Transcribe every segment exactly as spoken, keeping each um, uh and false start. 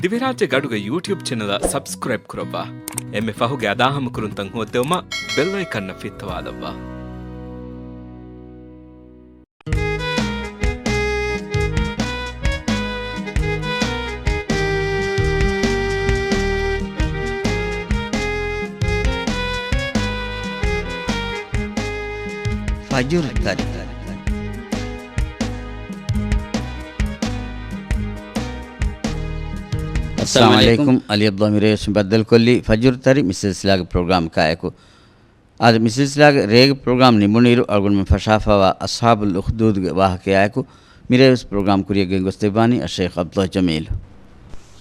ދިވެހިރާއްޖޭގެ އަޑުގެ ޔޫޓިއުބް ޗެނަލަށް ސަބްސްކްރައިބް ކުރައްވާ. އެންމެ ފަހުގެ އަދާހަމަކުރުންތައް ހޯއްދެވުމަށް ބެލް އައިކަންއަށް ފިއްތަވާލައްވާ. ފަޖުރު ތަރި. އައްސަލާމު އަލައިކުމް. އަލީ އަބްދުﷲ މިރޭވެސް ބައްދަލުކޮށްލީ ފަޖުރު ތަރި މި ސިލްސިލާގެ ޕްރޮގްރާމް ކާއެކު. އާދެ، މި ސިލްސިލާގެ ރޭގެ ޕްރޮގްރާމް ނިމުނުއިރު، އަޅުގަނޑުމެން ފަށާފައިވާ އަޞްޙާބުލް އުޚްދޫދުގެ ވާހަކަޔާއެކު، މިރޭވެސް ޕްރޮގްރާމް ކުރިޔަށް ގެންގޮސްދެއްވާނީ އައްޝައިޚް އަބްދުﷲ ޖަމީލް.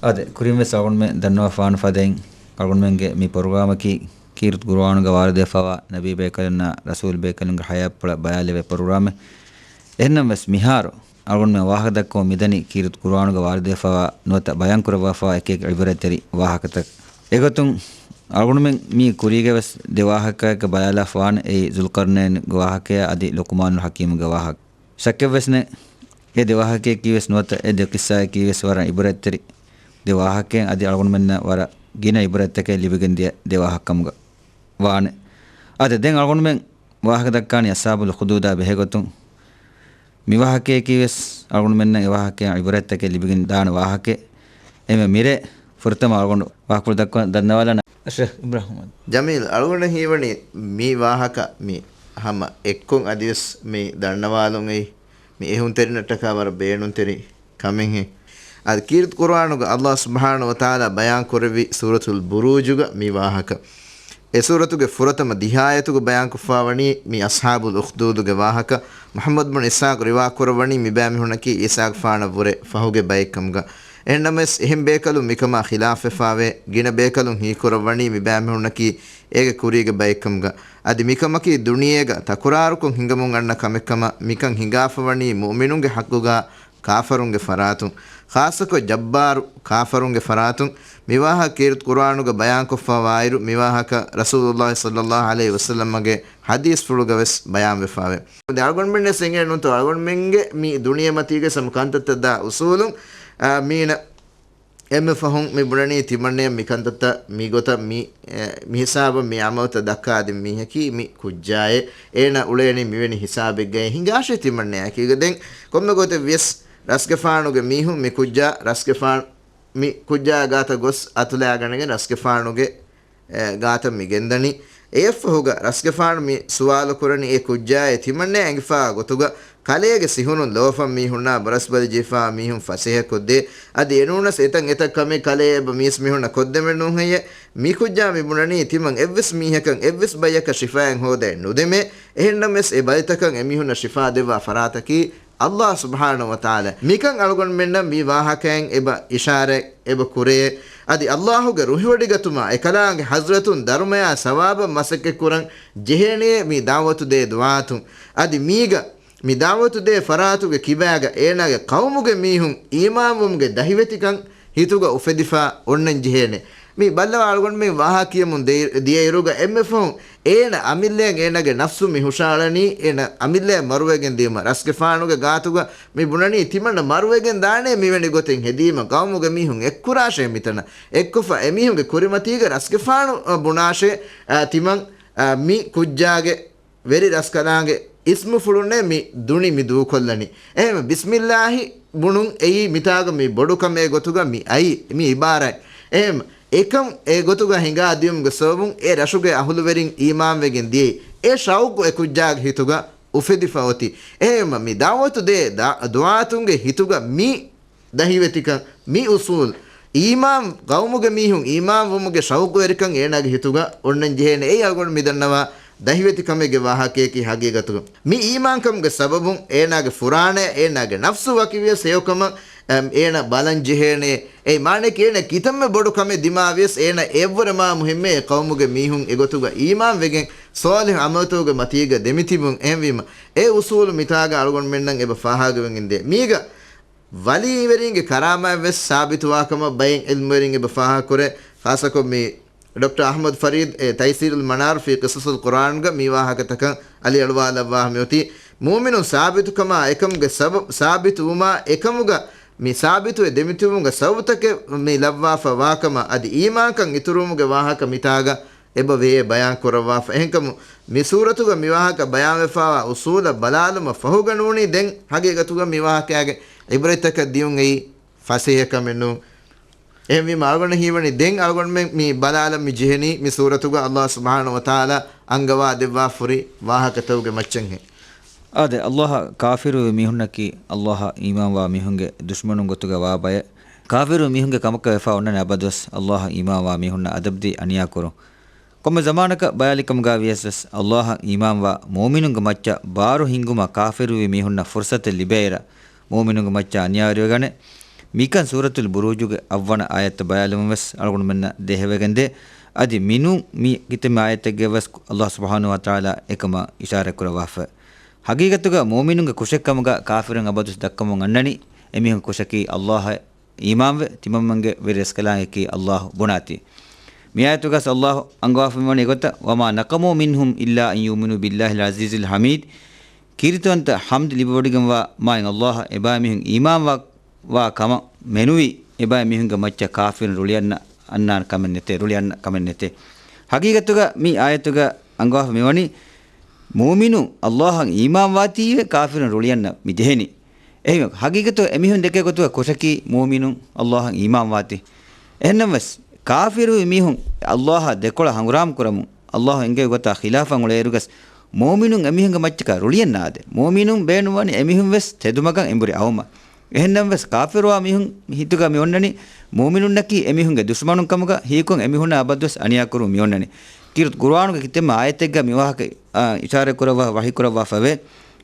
އާދެ، ކުރިންވެސް އަޅުގަނޑުމެން ދަންނަވާފާނު ފަދައިން، އަޅުގަނޑުމެންގެ މި ޕްރޮގްރާމަކީ ކީރިތި ޤުރުއާނުގަ ވާރިދުވެފައިވާ ނަބީ ބޭކަލުންނާ ރަސޫލް ބޭކަލުންގެ ޙަޔާތްޕުޅަށް ބަޔާލެވޭ ޕްރޮގްރާމެއް. އެހެންނަމަވެސް، މިހާރު އަޅުގަނޑުމެން ވާހަކަ ދައްކަމުން މިދަނީ ކީރިތި ޤުރުއާނުގަ ވާރިދުވެފައިވާ ނުވަތަ ބަޔާން ކުރައްވާފައިވާ އެކި އެކި ޢިބްރަތްތެރި ވާހަކަތައް. އެގޮތުން އަޅުގަނޑުމެން މީ ކުރީގަވެސް ދެ ވާހަކައަކަށް ބަލާލާފަވާނެ، އެއީ ޒުލްޤަރްނައިންގެ ވާހަކަޔާ އަދި ލުޤުމާނުލް ޙަކީމުގެ ވާހަކަ. ޝައްކެއްވެސް ނެތް، އެ ދެ ވާހަކަޔަކީވެސް ނުވަތަ އެ ދެ ޤިއްސާއަކީވެސް ވަރަށް ޢިބްރަތްތެރި ދެ ވާހަކައެއް، އަދި އަޅުގަނޑުމެންނަށް ވަރަށް ގިނަ ޢިބްރަތްތަކެއް ލިބިގެން ދިޔަ ދެ ވާހަކަ ކަމުގަ ވާނެ. އާދެ، ދެން އަޅުގަނޑުމެން ވާހަކަ ދައްކާނީ އަޞްޙާބުލް އުޚްދޫދާ ބެހޭގޮތުން. މި ވާހަކަޔަކީވެސް އަޅުގަނޑުމެންނަށް އެ ވާހަކައިން ޢިބްރަތްތަކެއް ލިބިގެން ދާނެ ވާހަކައެއް. އެމެ މިރޭ ފުރަތަމަ އަޅުގަނޑު ވާހަކަފުޅު ދައްކަވަން ދަންނަވާލާނަ. ޝޭޚް އިބްރާހިމް. ޖަމީލް، އަޅުގަނޑަށް ހީވަނީ މި ވާހަކަ މި ހަމަ އެއްކޮށް އަދިވެސް މި ދަންނަވާލުން އެއީ މި އެހުންތެރިންނަށްޓަކާ ވަރަށް ބޭނުންތެރި ކަމެއްހެން. އަދި ކީރިތި ޤުރުއާނުގަ ﷲ ސުބްޙާނަހޫ ވަތަޢާލާ ބަޔާން ކުރެއްވި ސޫރަތުލް ބުރޫޖުގަ މި ވާހަކަ. އެ ސޫރަތުގެ ފުރަތަމަ ދިހަ އާޔަތުގަ ބަޔާންކޮށްފައިވަނީ މި އަޞްޙާބުލް އުޚްދޫދުގެ ވާހަކަ. މުޙައްމަދު ބުން އިސްޙާޤް ރިވާ ކުރައްވަނީ މިބައިމީހުންނަކީ އީސާގެފާނަށްވުރެ ފަހުގެ ބައެއްކަމުގަ. އެހެންނަމަވެސް، އެހެން ބޭކަލުން މިކަމާ ޚިލާފްވެފައިވޭ. ގިނަ ބޭކަލުން ހީކުރައްވަނީ މިބައިމީހުންނަކީ އޭގެ ކުރީގެ ބައެއްކަމުގަ. އަދި މިކަމަކީ ދުނިޔޭގަ ތަކުރާރުކޮށް ހިނގަމުން އަންނަ ކަމެއްކަމަށް މިކަން ހިނގާފަވަނީ މުއުމިނުންގެ ޙައްޤުގަ ކާފަރުންގެ ފަރާތުން، ޚާއްޞަކޮށް ޖައްބާރު ކާފަރުންގެ ފަރާތުން. މިވާހަކަ ކީރިތި ޤުރުއާނުގަ ބަޔާންކޮށްފައިވާއިރު، މިވާހަކަ ރަސޫލުﷲ ޞައްލަﷲ ޢަލައިހި ވަސައްލަމްގެ ޙަދީޘްފުޅުގަވެސް ބަޔާންވެފައިވޭ. އަޅުގަނޑުމެންނަށް އެނގޭނުންތޯ، އަޅުގަނޑުމެންގެ މި ދުނިޔެމަތީގަ ހަމަ ކަންތައްތައް ދާ އުސޫލުން، އާ، މީނަ އެންމެ ފަހުން މި ބުނަނީ ތިމަންނަޔަށް މި ކަންތައްތައް މި ގޮތަށް މި، އެ، މި ހިސާބަށް މި ޢަމަލުތައް ދައްކާ އަދި މީހަކީ މި ކުއްޖާއޭ. އޭނަ އުޅޭނީ މިވެނި ހިސާބެއްގައޭ ހިނގާށޭ ތިމަންނަޔަކީގަ. ދެން ކޮންމެ ގޮތެއް ވިޔަސް ރަސްގެފާނުގެ މީހުން މި ކުއްޖާ ރަސްގެފާނު، މި ކުއްޖާ ގާތަށް ގޮސް އަތުލައިގަނެގެން ރަސްގެފާނުގެ އެ، ގާތަށް މި ގެންދަނީ. އެއަށްފަހުގަ ރަސްގެފާނު މި ސުވާލު ކުރަނީ އެ ކުއްޖާއޭ ތިމަންނަޔަށް އެނގިފާ ގޮތުގަ ކަލޭގެ ސިހުނުން ލޯފަން މީހުންނާ ބަރަސްބަލި ޖެހިފާ މީހުން ފަސޭހަކޮށްދޭ. އަދި އެނޫނަސް އެތަން އެތައް ކަމެއް ކަލޭ އެބަ މީސް މީހުންނަށް ކޮށްދެމެއް ނޫން ހެއްޔޭ؟ މި ކުއްޖާ މި ބުނަނީ ތިމަން އެއްވެސް މީހަކަށް އެއްވެސް ބައްޔަކަށް ޝިފާއެއް ހޯދައެއް ނުދެމޭ. އެހެންނަމަވެސް އެ ބަލިތަކަށް އެމީހުންނަށް ޝިފާ ދެއްވާ ފަރާތަކީ ﷲ ސުބްޙާނަހޫ ވަތަޢާލާ. މިކަން އަޅުގަނޑުމެންނަށް މި ވާހަކައިން އެބަ އިޝާރަތް އެބަ ކުރޭ. އަދި ﷲ ގެ ރުހިވޮޑިގަތުމާ އެކަލާނގެ ޙަޟްރަތުން ދަރުމަޔާ ސަވާބަށް މަސައްކަތްކުރަން ޖެހޭނެޔޭ މި ދަޢުވަތު ދޭ ދުޢާތުން. އަދި މީގަ މި ދަޢުވަތު ދޭ ފަރާތުގެ ކިބާގަ އޭނާގެ ޤައުމުގެ މީހުން އީމާންވުމުގެ ދަހިވެތިކަން ހިތުގަ އުފެދިފާ އޮންނަން ޖެހޭނެ. މި ބައްލަވާ އަޅުގަނޑުމެން ވާހަކަ ކިޔަމުން ދޭ-، ދިޔައިރުގަ އެންމެ ފަހުން އޭނަ އަމިއްލައަށް އޭނަގެ ނަފްސު މި ހުށައަޅަނީ، އޭނަ އަމިއްލައަށް މަރުވެގެން ދިޔުމަށް. ރަސްގެފާނުގެ ގާތުގަ މި ބުނަނީ ތިމަންނަ މަރުވެގެން ދާނޭ މިވެނި ގޮތެއް ހެދީމަ ޤައުމުގެ މީހުން އެއްކުރާށޭ މިތަނަށް. އެއްކޮށްފަ އެމީހުންގެ ކުރިމަތީގަ ރަސްގެފާނު، އަ، ބުނާށޭ، އަ، ތިމަން، އަ، މި ކުއްޖާގެ ވެރި ރަސްކަލާނގެ އިސްމުފުޅުންނޭ މި ދުނި މި ދޫކޮށްލަނީ. އެހެން ބިސްމިއްލާހި ބުނުން އެއީ މިތާގަ މި ބޮޑު ކަމޭ ގޮތުގަ މި އައީ މި އިބާރާތް. އެހެން އެކަން އެ ގޮތުގަ ހިނގާ ދިޔުމުގެ ސަބަބުން އެ ރަށުގެ އަހުލުވެރިން އީމާންވެގެން ދިޔައީ. އެ ޝައުޤު އެ ކުއްޖާގެ ހިތުގަ އުފެދިފަ އޮތީ. އެހެންވީމަ މި ދަޢުވަތު ދޭ ދަ-، ދުޢާތުންގެ ހިތުގަ މި ދަހިވެތިކަން، މި އުޞޫލު، އީމާން، ޤައުމުގެ މީހުން އީމާންވުމުގެ ޝައުޤުވެރިކަން އޭނާގެ ހިތުގަ އޮންނަން ޖެހޭނެ. އެއީ އަޅުގަނޑު މިދަންނަވާ ދަހިވެތި ކަމެއްގެ ވާހަކަޔަކީ ހަގީގަތުގަ. މި އީމާންކަމުގެ ސަބަބުން އޭނާގެ ފުރާނަޔަށް އޭނާގެ ނަފްސު ވަކިވިޔަސް ހެޔޮކަމަށް، އަމް، އޭނާ ބަލަން ޖެހޭނެ. އެއީ މާނަޔަކީ އޭނާ ކިތަންމެ ބޮޑު ކަމެއް ދިމާވިޔަސް އޭނާ އެއަށްވުރެ މާ މުހިއްމޭ އެ ޤައުމުގެ މީހުން އެގޮތުގަ އީމާންވެގެން ޞާލިޙު ޢަމަލުތަކުގެ މަތީގަ ދެމިތިބުން. އެހެންވީމަ އެ އުޞޫލު މިތާގަ އަޅުގަނޑުމެންނަށް އެބަ ފާހަގަވެގެންދޭ. މީގަ ވަލީވެރިންގެ ކަރާމާތްވެސް ސާބިތުވާކަމަށް ބައެއް ޢިލްމުވެރިން އެބަ ފާހަގަކުރޭ. ޚާއްޞަކޮށް މި ޑޮކްޓަރ އަޙްމަދު ފަރީދު އެ ތައިސީރުލް މަނާރު ފީ ޤިޞަޞުލް ޤުރްއާންގަ މި ވާހަކަތަކަށް އަލިއަޅުވާލައްވާ މިއޮތީ. މުއުމިނުން ސާބިތުކަމާ އެކަމުގެ ސަބަބު، ސާބިތުވުމާ އެކަމުގަ މި ސާބިތުވެ ދެމިތިބުމުގެ ސަބަބުތަކެއް މި ލައްވާފަ ވާކަމަށް އަދި އީމާންކަން އިތުރުވުމުގެ ވާހަކަ މިތާގަ އެބަ ވޭ ބަޔާން ކުރައްވާފަ. އެހެންކަމުން މި ސޫރަތުގަ މި ވާހަކަ ބަޔާންވެފަވާ އުސޫލަށް ބަލާލުމަށް ފަހުގަ ނޫނީ ދެން ހަގީގަތުގަ މި ވާހަކައިގެ ޢިބްރަތަކަށް ދިޔުން އެއީ ފަސޭހަކަމެއް ނޫން. އެހެންވީމަ އަޅުގަނޑަށް ހީވަނީ ދެން އަޅުގަނޑުމެން މި ބަލާލަން މި ޖެހެނީ މި ސޫރަތުގަ އައްލާހު ސުބްޙާނަހު ވަތަޢާލާ އަންގަވާ ދެއްވާފަ ހުރި ވާހަކަތަކުގެ މައްޗަށްހެން. އާދެ، އައްލާހަށް ކާފިރުވި މީހުންނަކީ އައްލާހަށް އީމާންވާ މީހުންގެ ދުޝްމަނުން ގޮތުގަ ވާ ބައެއް. ކާފިރުވި މީހުންގެ ކަމަކަށް ވެފަ އޮންނަނީ އަބަދުވެސް އައްލާހަށް އީމާންވާ މީހުންނަށް އަދަބުދީ އަނިޔާކުރުން. ކޮންމެ ޒަމާނަކަށް ބަޔާލިކަމުގަ ވިޔަސްވެސް އައްލާހަށް އީމާންވާ މުއުމިނުންގެ މައްޗަށް ބާރު ހިންގުމަށް ކާފިރުވި މީހުންނަށް ފުރުސަތެއް ލިބޭއިރަށް މުއުމިނުންގެ މައްޗަށް އަނިޔާވެރިވެގަނެ. މިކަން ސޫރަތުލް ބުރޫޖުގެ އަށްވަނަ އާޔަތަށް ބަޔާލުމުން ވެސް އަޅުގަނޑުމެންނަށް ދޭހަވެގެންދޭ. އަދި މިނޫން މި ކިތަންމެ އާޔަތެއްގަ ވެސް އައްލާހު ސުބްޙާނަހު ވަތަޢާލާ އެކަމަށް އިޝާރަތްކުރައްވާފަ. ހަގީގަތުގަ މުއުމިނުންގެ ކުށެއްކަމުގަ ކާފިރުން އަބަދުވެސް ދައްކަމުން އަންނަނީ އެމީހުން ކުށަކީ އައްލާހަށް އީމާންވެ ތިމަންމެންގެ ވެރިރަސްކަލާނގެއަކީ އައްލާހު ބުނާތީ. މި އާޔަތުގަސް އައްލާހު އަންގަވާފައިވަނީ އެގޮތަށް، "وما نقموا منهم إلا أن يؤمنوا بالله العزيز الحميد." ކީރިތިވަންތަ ޙަމްދު ލިބިވޮޑިގެންވާ މާތް އައްލާހަށް އެބައިމީހުން އީމާންވާ، ވާ ކަމަށް މެނުވީ، އެބައިމީހުންގެ މައްޗަށް ކާފިރުން ރުޅިއަންނަ، އަންނާނެ ކަމެއް ނެތޭ، ރުޅިއަންނަ ކަމެއް ނެތޭ. ހަގީގަތުގަ މި އާޔަތުގަ އަންގަވާފަ މިވަނީ، މުއުމިނުން އައްލާހަށް އީމާންވާތީވެ ކާފިރުން ރުޅިއަންނަ މި ޖެހެނީ. އެހެންވެ، ހަގީގަތު އެމީހުން ދެކޭ ގޮތުގަ ކުށަކީ މުއުމިނުން އައްލާހަށް އީމާންވާތީ. އެހެންނަމަވެސް، ކާފިރުވި މީހުން އައްލާހާ ދެކޮޅަށް ހަނގުރާމަ ކުރަމުން، އައްލާހު އެންގެވި ގޮތާ ޚިލާފަށް އުޅޭއިރުގަސް، މުއުމިނުން އެމީހުންގެ މައްޗަކަށް ރުޅިއެއް ނާދޭ. މުއުމިނުން ބޭނުންވަނީ އެމީހުން ވެސް ތެދުމަގަށް އެނބުރި އައުމަށް. އެހެންނަމަވެސް، ކާފިރުވާ މީހުން ހިތުގަ މި އޮންނަނީ، މުއުމިނުންނަކީ އެމީހުންގެ ދުޝްމަނުން ކަމުގަ ހީކޮށް އެމީހުންނަށް އަބަދުވެސް އަނިޔާކުރުން މި އޮންނަނީ. ކީރިތި ޤުރުއާނުގެ ކިތަންމެ އާޔަތެއްގަ މި ވާހަކަ، އާ، އިޝާރަތް ކުރައްވާ ވަޙީ ކުރައްވާފަވޭ.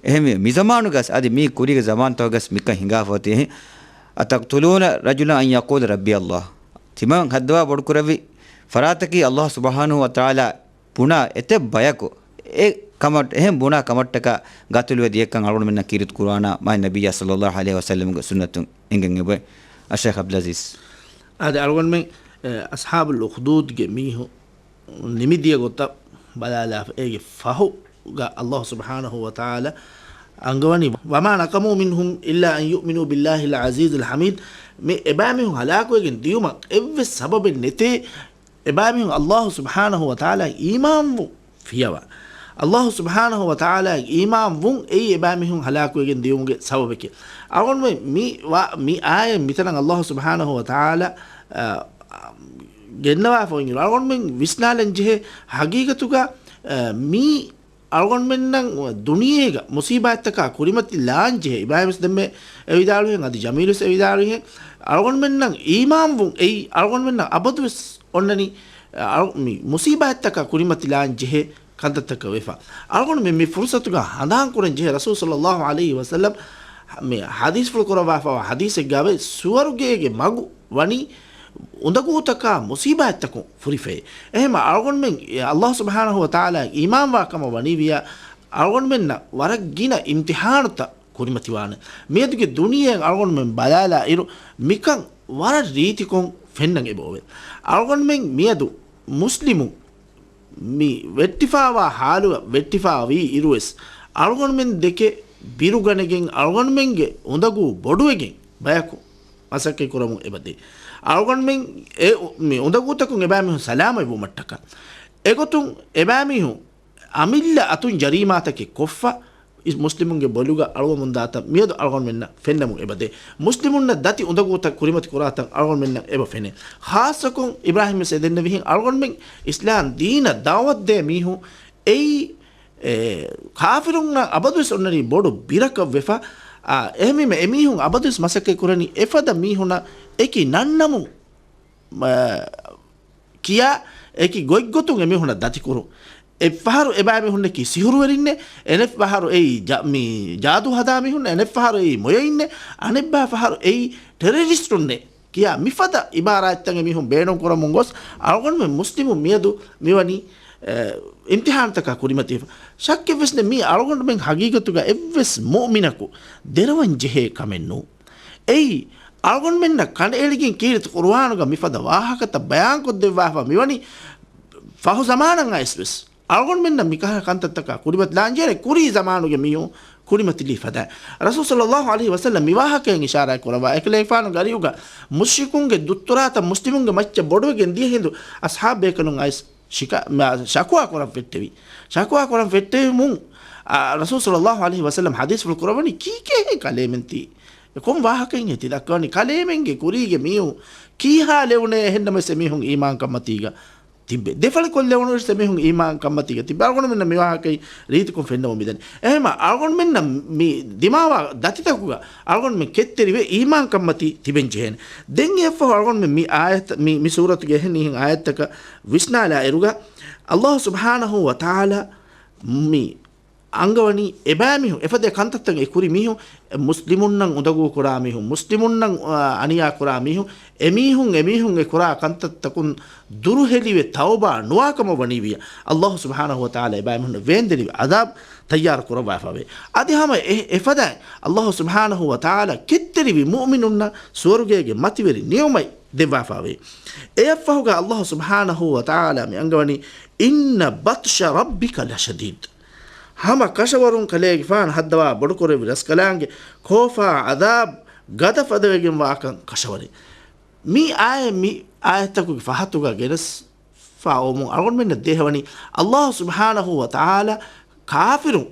އެހެންވެ، މި ޒަމާނުގަސް އަދި މީ ކުރީގެ ޒަމާންތަކުގަސް މިކަން ހިނގާފަ އޮތީ. "أتقتلون رجلا أن يقول ربي الله." ތިމަން ހައްދަވާ ބޮޑުކުރެއްވި ފަރާތަކީ އައްލާހު ސުބްޙާނަހު ވަތަޢާލާ ބުނާ އެތައް ބަޔަކު އެ ކަމަށް، އެހެން ބުނާ ކަމަށްޓަކާ ގަތުލުވެ ދިޔަކަން އަޅުގަނޑުމެންނަށް ކީރިތި ޤުރުއާނާ މާތް ނަބިއްޔާ ޞައްލައްލާހު ޢަލައިހި ވަސައްލަމްގެ ސުންނަތުން އެނގެން އެބައޮތް. އައްޝައިޚް ޢަބްދުލް ޢަޒީޒް. އާދެ، އަޅުގަނޑުމެން، އެ، އަޞްޙާބުލް އުޚްދޫދްގެ މީހުން ނިމިދިޔަ ގޮތަށް ބަލާލާފަ، އޭގެ ފަހުގަ އައްލާހު ސުބްޙާނަހު ވަތަޢާލާ އަންގަވަނީ، "وما نقموا منهم إلا أن يؤمنوا بالله العزيز الحميد." މި އެބައިމީހުން ހަލާކުވެގެން ދިޔުމަށް އެއްވެސް ސަބަބެއް ނެތޭ، އެބައިމީހުން އައްލާހު ސުބްޙާނަހު ވަތަޢާލާ އީމާންވުން ފިޔަވާ. އައްލާހު ސުބްޙާނަހު ވަތަޢާލާ އީމާންވުން އެއީ އެބައިމީހުން ހަލާކުވެގެން ދިޔުމުގެ ސަބަބެކޭ. އަޅުގަނޑުމެން މި ވާ-، މި އާޔަތް މިތަނަށް އައްލާހު ސުބްޙާނަހު ވަތަޢާލާ، އަ، ގެންނަވާފަ އިނގިރު. އަޅުގަނޑުމެން ވިސްނާލަން ޖެހޭ ހަގީގަތުގަ، އަ، މީ އަޅުގަނޑުމެންނަށް ދުނިޔޭގަ މުސީބާތްތަކާ ކުރިމަތިލާން ޖެހޭ. އިބްރާހިމްވެސް ދެންމެ އެވިދާޅުވިހެން، އަދި ޖަމީލުވެސް އެވިދާޅުވިހެން، އަޅުގަނޑުމެންނަށް އީމާންވުން އެއީ އަޅުގަނޑުމެންނަށް އަބަދުވެސް އޮންނަނީ، އަ، މި މުސީބާތްތަކާ ކުރިމަތިލާން ޖެހޭ ކަންތައްތަކަށް ވެފަ. އަޅުގަނޑުމެން މި ފުރުސަތުގަ ހަނދާން ކުރަން ޖެހޭ ރަސޫލު ޞައްލައްލާހު ޢަލައިހި ވަސައްލަމް މި ޙަދީޘްފުޅު ކުރައްވާފައިވާ ޙަދީޘެއްގައި ސުވަރުގޭގެ މަގު ވަނީ އުނދަގޫތަކާ މުސީބާތްތަކުން ފުރިފައޭ. އެހެންމަ އަޅުގަނޑުމެން އައްލާހު ސުބްޙާނަހު ވަތަޢާލާ އީމާންވާ ކަމަށް ވަނީވިޔާ، އަޅުގަނޑުމެންނަށް ވަރަށް ގިނަ އިމްތިޙާނުތައް ކުރިމަތިވާނެ. މިއަދުގެ ދުނިޔެއަށް އަޅުގަނޑުމެން ބަލާލާ އިރު، މިކަން ވަރަށް ރީތިކޮށް ފެންނަން އެބައޮވޭ. އަޅުގަނޑުމެން މިއަދު މުސްލިމުން މި ވެއްޓިފައިވާ ޙާލުގަ ވެއްޓިފައިވީ އިރުވެސް، އަޅުގަނޑުމެން ދެކެ ބިރުގަނެގެން އަޅުގަނޑުމެންގެ އުނދަގޫ ބޮޑުވެގެން ބަޔަކު މަސައްކަތް ކުރަމުން އެބަދޭ. އަޅުގަނޑުމެން އެ މި އުނދަގޫތަކުން އެބައިމީހުން ސަލާމަތްވުމަށްޓަކާ. އެގޮތުން އެބައިމީހުން އަމިއްލަ އަތުން ޖަރީމާތަކެއް ކޮށްފަ، މުސްލިމުންގެ ބޮލުގަ އަޅުވަމުންދާތަން މިއަދު އަޅުގަނޑުމެންނަށް ފެންނަމުން އެބަދޭ. މުސްލިމުންނަށް ދަތި އުނދަގޫތައް ކުރިމަތި ކުރާތަން އަޅުގަނޑުމެންނަށް އެބަ ފެނޭ. ޚާއްޞަކޮށް އިބްރާހިމް ވެސް އެދެންނެވިހެން އަޅުގަނޑުމެން އިސްލާމް ދީނަށް ދަޢުވަތު ދޭ މީހުން އެއީ، އެ، ކާފިރުންނަށް އަބަދުވެސް އޮންނަނީ ބޮޑު ބިރަކަށް ވެފަ. އާ، އެހެންވީމަ އެމީހުން އަބަދުވެސް މަސައްކަތް ކުރަނީ އެފަދަ މީހުނަށް އެކި ނަންނަމުން، އަ، ކިޔާ އެކި ގޮތްގޮތުން އެމީހުނަށް ދަތިކުރުން. އެއްފަހަރު އެބައިމީހުންނަކީ ސިހުރުވެރިންނޭ، އެނެއްފަހަރު އެއީ ޖާ-، މި ޖާދޫ ހަދާ މީހުން، އެނެއްފަހަރު އެއީ މޮޔައިންނޭ، އަނެއްބާ ފަހަރު އެއީ ޓެރަރިސްޓުންނޭ ކިޔާ މިފަދަ އިބާރާތްތައް އެމީހުން ބޭނުން ކުރަމުން ގޮސް، އަޅުގަނޑުމެން މުސްލިމުން މިއަދު މިވަނީ، އެ، އިމްތިޙާންތަކާ ކުރިމަތިވެފަ. ޝައްކެއްވެސް ނެތް، މީ އަޅުގަނޑުމެން ހަގީގަތުގަ އެއްވެސް މުއުމިނަކު ދެރަވަން ޖެހޭ ކަމެއް ނޫން. އެއީ، އަޅުގަނޑުމެންނަށް ކަނޑައެޅިގެން ކީރިތި ޤުރުއާނުގަ މިފަދަ ވާހަކަތައް ބަޔާންކޮށްދެއްވާފަ މިވަނީ ފަހު ޒަމާނަށް އައިސްވެސް. އަޅުގަނޑުމެންނަށް މިކަހަލަ ކަންތައްތަކާ ކުރިމަތިލާންޖެހޭނެ ކުރީ ޒަމާނުގެ މީހުން ކުރިމަތިލީ ފަދައިން. ރަސޫލު ޞައްލައްލާހު ޢަލައިހި ވަސައްލަމް މި ވާހަކައިން އިޝާރާތް ކުރައްވާ، އެކަލޭގެފާނުގެ އަރިހުގަ މުޝްރިކުންގެ ދުއްތުރާތައް މުސްލިމުންގެ މައްޗަށް ބޮޑުވެގެން ދިޔަ ހިނދު އަޞްޙާބު ބޭކަލުން އައިސް ޝިކާ-، މާ-، ޝަކުވާ ކުރަން ފެއްޓެވި. ޝަކުވާ ކުރަން ފެއްޓެވުމުން، އާ، ރަސޫލު ޞައްލައްލާހު ޢަލައިހި ވަސައްލަމް ޙަދީޘްފުޅު ކުރައްވަނީ، ކީކޭހޭ ކަލޭމެން ތީ؟ އެ ކޮން ވާހަކައެއްހޭ ތި ދައްކަވަނީ؟ ކަލޭމެންގެ ކުރީގެ މީހުން ކީހާ ލެވުނޭ އެހެންނަމަވެސް އެމީހުން އީމާންކަންމަތީގަ ތިއްބެވި. ދެފަޅި ކޮށްލެވުނުވެސް އެމީހުން އީމާންކަންމަތީގަ ތިއްބެވި. އަޅުގަނޑުމެންނަށް މި ވާހަކައިން ރީތިކޮށް ފެންނަމުން މިދަނީ. އެހެންމަ އަޅުގަނޑުމެންނަށް މި ދިމާވާ ދަތިތަކުގަ އަޅުގަނޑުމެން ކެތްތެރިވެ އީމާންކަންމަތީ ތިބެން ޖެހޭނެ. ދެން އެއަށްފަހު އަޅުގަނޑުމެން މި އާޔަތް، މި، މި ސޫރަތުގެ އެހެން އެހެން އާޔަތްތަކަށް ވިސްނާލާ އިރުގަ، އައްލާހު ސުބްޙާނަހު ވަ ތަޢާލާ މި އަންގަވަނީ އެބައިމީހުން، އެފަދަ ކަންތައްތައް އެ ކުރި މީހުން، މުސްލިމުންނަށް އުނދަގޫ ކުރާ މީހުން، މުސްލިމުންނަށް، އާ، އަނިޔާ ކުރާ މީހުން، އެމީހުން، އެމީހުން އެ ކުރާ ކަންތައްތަކުން ދުރުހެލިވެ ތައުބާ ނުވާކަމަށް ވަނީވިޔަ، އައްލާހު ސުބްޙާނަހު ވަ ތަޢާލާ އެބައިމީހުންނަށް ވޭންދެނިވި ޢަޛާބު ތައްޔާރު ކުރައްވާފަވޭ. އަދި ހަމަ އެ، އެފަދައިން އައްލާހު ސުބްޙާނަހު ވަ ތަޢާލާ ކެތްތެރިވި މުއުމިނުންނަށް ސުވަރުގޭގެ މަތިވެރި ނިޢުމަތް ދެއްވާފަވޭ. އެއަށްފަހުގަ އައްލާހު ސުބްޙާނަހު ވަ ތަޢާލާ މި އަންގަވަނީ، "إِنَّ بَطْشَ رَبِّكَ لَشَدِيدٌ." ހަމަ ކަށަވަރުން ކަލޭގެފާނު ހައްދަވާ ބޮޑުކުރެއްވި ރަސްކަލާނގެ ކޯފާ ޢަޛާބު ގަދަ ފަދަވެގެންވާކަން ކަށަވަރެއް. މި އާޔަތް، މި އާޔަތްތަކުގެ ފަހަތުގަ ގެނެސްފާ އޮވުމުން އަޅުގަނޑުމެންނަށް ދޭހަވަނީ، އައްލާހު ސުބްޙާނަހު ވަ ތަޢާލާ ކާފިރުން،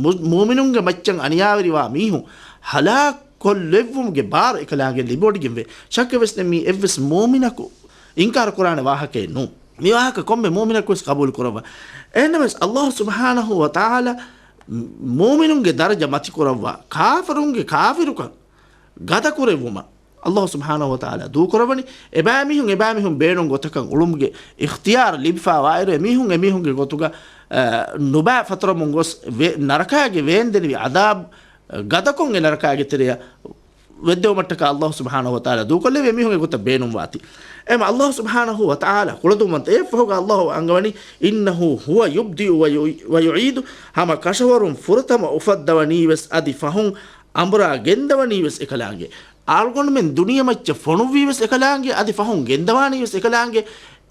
މު-، މުއުމިނުންގެ މައްޗަށް އަނިޔާވެރިވާ މީހުން ހަލާކުކޮށްލެއްވުމުގެ ބާރު އެކަލާނގެ ލިބިވޮޑިގެންވޭ. ޝައްކެއް ވެސް ނެތް، މީ އެއްވެސް މުއުމިނަކު އިންކާރު ކުރާނެ ވާހަކައެއް ނޫން. މި ވާހަކަ ކޮންމެ މުއުމިނަކު ވެސް ޤަބޫލު ކުރައްވާ. އެހެންނަމަވެސް، އައްލާހު ސުބްޙާނަހު ވަ ތަޢާލާ މުއުމިނުންގެ ދަރަޖަ މަތިކުރައްވާ، ކާފިރުންގެ ކާފިރުކަން ގަދަކުރެއްވުމަށް އައްލާހު ސުބްޙާނަހު ވަ ތަޢާލާ ދޫކުރައްވަނީ، އެބައިމީހުން، އެބައިމީހުން ބޭނުން ގޮތަކަށް އުޅުމުގެ އިޚްތިޔާރު ލިބިފާވާއިރު، އެމީހުން، އެމީހުންގެ ގޮތުގަ، އަ، ނުބައި ފަތުރަމުން ގޮސް ވެ-، ނަރަކާގެ ވޭންދެނިވި ޢަޛާބު ގަދަކޮށް އެ ނަރަކާގެ ތެރެއަށް ވެއްދެވުމަށްޓަކާ އައްލާހު ސުބްޙާނަހު ވަ ތަޢާލާ ދޫކޮށްލެވި އެމީހުންގެ ގޮތަށް ބޭނުންވާތީ. އެމަ އައްލާހު ސުބްޙާނަހު ވަ ތަޢާލާ ކުޅަދުންވަންތަ އެއަށްފަހުގަ އައްލާހު އަންގަވަނީ، "إِنَّهُ هُوَ يُبْدِئُ وَيُعِيدُ." ހަމަ ކަށަވަރުން ފުރަތަމަ އުފައްދަވަނީ ވެސް އަދި ފަހުން އަނބުރާ ގެންދަވަނީ ވެސް އެކަލާނގެ. އަޅުގަނޑުމެން ދުނިޔެމައްޗަށް ފޮނުއްވީ ވެސް އެކަލާނގެ، އަދި ފަހުން ގެންދަވާނީ ވެސް އެކަލާނގެ.